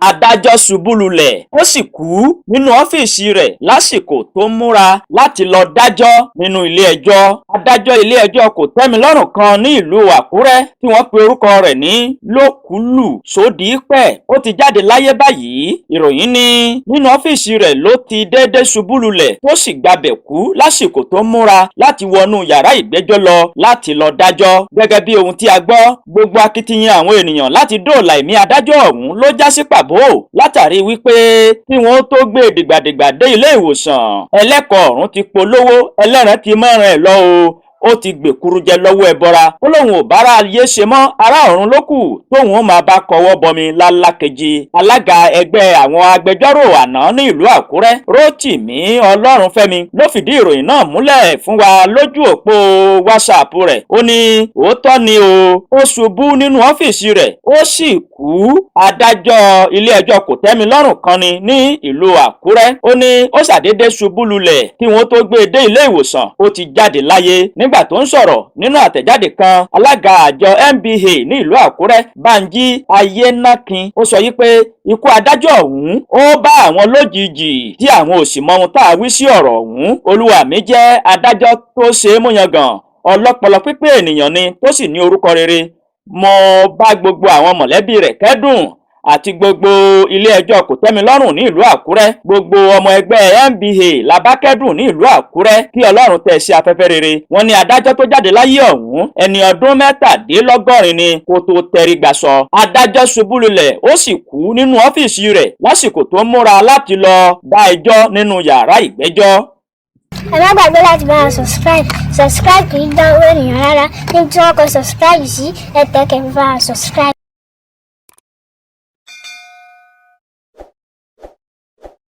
Adájọ́ ṣubú lulẹ̀, ó sì kú nínú ọ́fíìsì rẹ̀ lásìkò tó ń múra láti lọ́ọ́ dájọ́ nínú ilé-ẹjọ́. Adájọ́ ilé-ẹjọ́ kò-tẹ́-mi-lọ́rùn kan ní ìlú Àkúrẹ́ tí wọ́n pe orúkọ rẹ̀ ní Lókùlù Sódípè, ó ti jáde láyé báyìí. Ìròyìn ní nínú ọ́fíìsì rẹ̀ ló ti déédé ṣubú lulẹ̀ tó sì gbabẹ̀ kú lásìkò tó ń múra láti wọnú yàrá ìgbẹ́jọ́ lọ láti lọ́ọ́ dájọ́. Gẹ́gẹ́ bí ohun tí a gbọ́, gbogbo akitiyan àwọn ènìyàn láti dóòlà ẹ̀mí adájọ́ ọ̀hún ló já sí pàbó, látàrí wípé kí wọ́n tó gbé e dìgbàdìgbà dé ilé ìwòsàn, ẹlẹ́kọ ọ̀run ti polówó ẹlẹ́ran ti mọ́ran ẹ̀ lọ o. Ó ti gbèkuru jẹ lọ́wọ́ ẹbọra, ó lóun ò bára ayé ṣe mọ́, ará ọ̀run ló kù tóun ó máa bá kọwọ́ bọmi lálákejì. Alága ẹgbẹ́ àwọn agbẹjọ́rò àná ní ìlú Àkúrẹ́, Rótìmí Ọlọ́runfẹ́mi, ló fìdí ìròyìn náà múlẹ̀ fún wa lójú òpó WhatsApp rẹ̀. Ó ní òótọ́ ni o, ó ṣubú nínú ọ́fíìsì rẹ̀, ó sì kú. Adájọ́ ilé-ẹjọ́ kòtẹ́milọ́rùn kan ni ní ìlú Àkúrẹ́. Ó ní ó ṣàdédé ṣubú lulẹ̀, kí wọ́n tó gbé e dé ilé ìwòsàn, ó ti jáde láyé. Nígbà tó ń sọ̀rọ̀ nínú àtẹ̀jáde kan, alága àjọ NBA ní ìlú Àkúrẹ́, Bánjí Ayénákin, ó sọ yí pé ikú adájọ́ ọ̀hún ó bá àwọn lójijì, tí àwọn ò sì mọ ohun tá a wí sí ọ̀rọ̀ ọ̀hún. Olúwa mi jẹ́ adájọ́ tó ṣe é múyangàn, ọlọ́pọlọ pípé ènìyàn ni, tó sì ní orúkọ rere. Mo bá gbogbo àwọn mọ̀lẹ́bí rẹ̀ kẹ́dùn àti gbogbo ilé-ẹjọ́ kòtẹ́milọ́rùn ní ìlú Àkúrẹ́. Gbogbo ọmọ ẹgbẹ́ NBA la bá kẹ́dùn ní ìlú Àkúrẹ́. Kí Ọlọ́run tẹ̀ sí afẹ́fẹ́ rere. Wọ́n ní adájọ́ tó jáde láyé ọ̀hún, ẹni ọdún 87 ni kó tó tẹrí gbàsọ. Adájọ́ ṣubú lulẹ̀, ó sì kú nínú ọ́fíìsì rẹ̀ lásìkò tó ń múra láti lọ dá ẹjọ́ nínú yàrá ìgbẹ́jọ́. Ẹ má gbàgbé láti bá wa subscribe. Subscribe kì í dán owó ènìyàn rárá. Níbi tí wọ́n kọ subscribe sí, ẹ tẹ̀ kẹ́ fi bá wa subscribe.